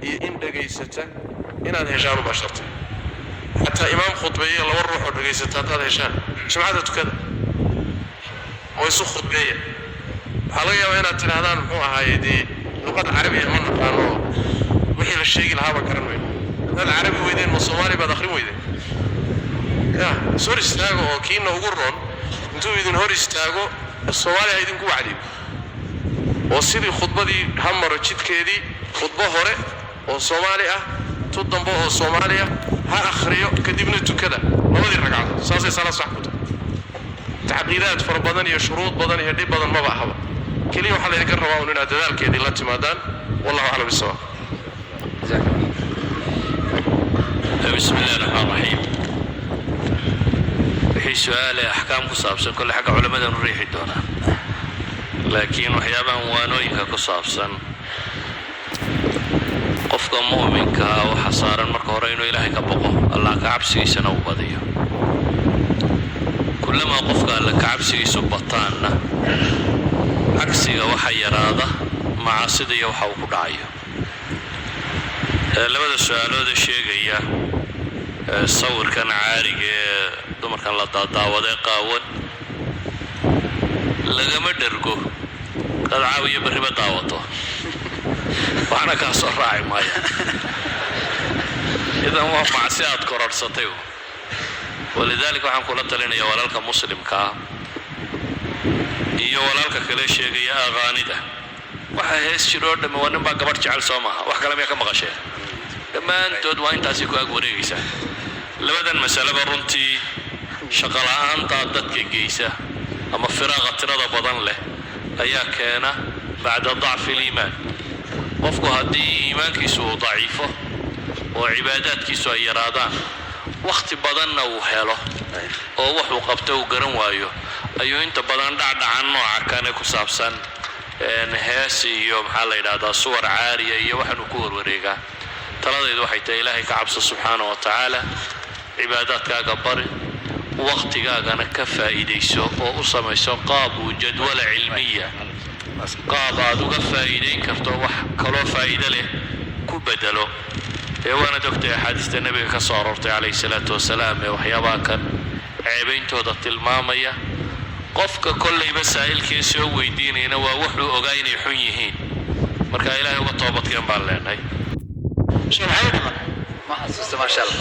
Iyo in dhegaysata inaad heshaan ubaa sharti. Xataa imaam khudbeeye laba ruux oo dhegaysata haddaad heshaan, jimcada tukada oo isu khudbeeya. Waxaa laga yaabaa inaad tidhaahdaan, muxuu ahaaye, dee luqad carabiya ma naqaano oo wixii la sheegi lahaaba garan weyne. Haddaad carabi weydeen, ma Soomaali baad akhrin weydeen? Ya is hor istaago oo kiina ugu roon intuu idin hor istaago Soomaali ha idinku wacdiyo oo sidii khudbadii ha maro jidkeedii, khudbo hore oo Soomaali ah, tu dambe oo Soomaali ah ha akhriyo, kadibna tukada labadii ragcadood. Saasay salaad sax ku tahay. Tacqiidaad fara badan iyo shuruud badan iyo dhib badan maba ahaba. Keliya waxaa laydinka rabaa un inaad dadaalkeedii la timaadaan. Wallahu aclam bisawaab. Bismi illahi raxmaan raxiim. Wixii su-aale axkaam ku saabsan kolle xagga culammadan u riixi doonaa, laakiin waxyaabahan waanooyinka ku saabsan, qofka mu'minkaa waxaa saaran marka hore inuu Ilaahay ka boqo, Allah ka cabsigiisana uu badiyo. Kullamaa qofka Alla ka cabsigiisu bataanna, cagsiga waxa yaraada macaasida iyo waxa uu ku dhacayo. Labada su-aalooda sheegaya sawirkan caariga ee dumarkan la daadaawaday qaawan, lagama dhergo. Hadaad caawiyo berriba daawato, waxna kaa soo raaci maaya. Idan waa macsi aad kororhsatay. Walidaalika waxaan kula talinaya walaalka muslimkaa iyo walaalka kale sheegaya aqaanida, waxa hees jiro oo dhamme waa nin baa gabadh jecel, soo maaha? Wax kale miyaa ka maqasheen? Dhammaantood waa intaasi ku ag wareegaysaa. Labadan masaleba runtii shaqola'aantaa dadka geysa ama firaaqa tirada badan leh ayaa keena bacda dacfi aliimaan. Qofku haddii iimaankiisu uu daciifo oo cibaadaadkiisu ay yaraadaan, wakhti badanna uu helo oo wuxuu qabto uu garan waayo, ayuu inta badan dhacdhacan nooca kane ku saabsan hees iyo, maxaa la yidhahdaa, suwar caariya iyo waxaanuu ku warwareegaa. Taladaydu waxay tahay, Ilaahay ka cabso subxaana wa tacaala, cibaadaadkaaga bari, wakhtigaagana ka faa'iidayso oo u samayso qaab uu jadwala cilmiya, qaab aad uga faa'iidayn karto, wax kaloo faa'iido leh ku bedelo. Ee waanaad ogtahay axaadiista Nebiga ka soo aroortay calayhi salaatu wasalaam ee waxyaabaha kan ceebayntooda tilmaamaya. Qofka kollayba saa'ilkee soo weydiinayna waa wuxuu ogaa inay xun yihiin. Marka Ilaahay uga toobadkeen baan leenahay. Ma xasuusta, maasha Allah.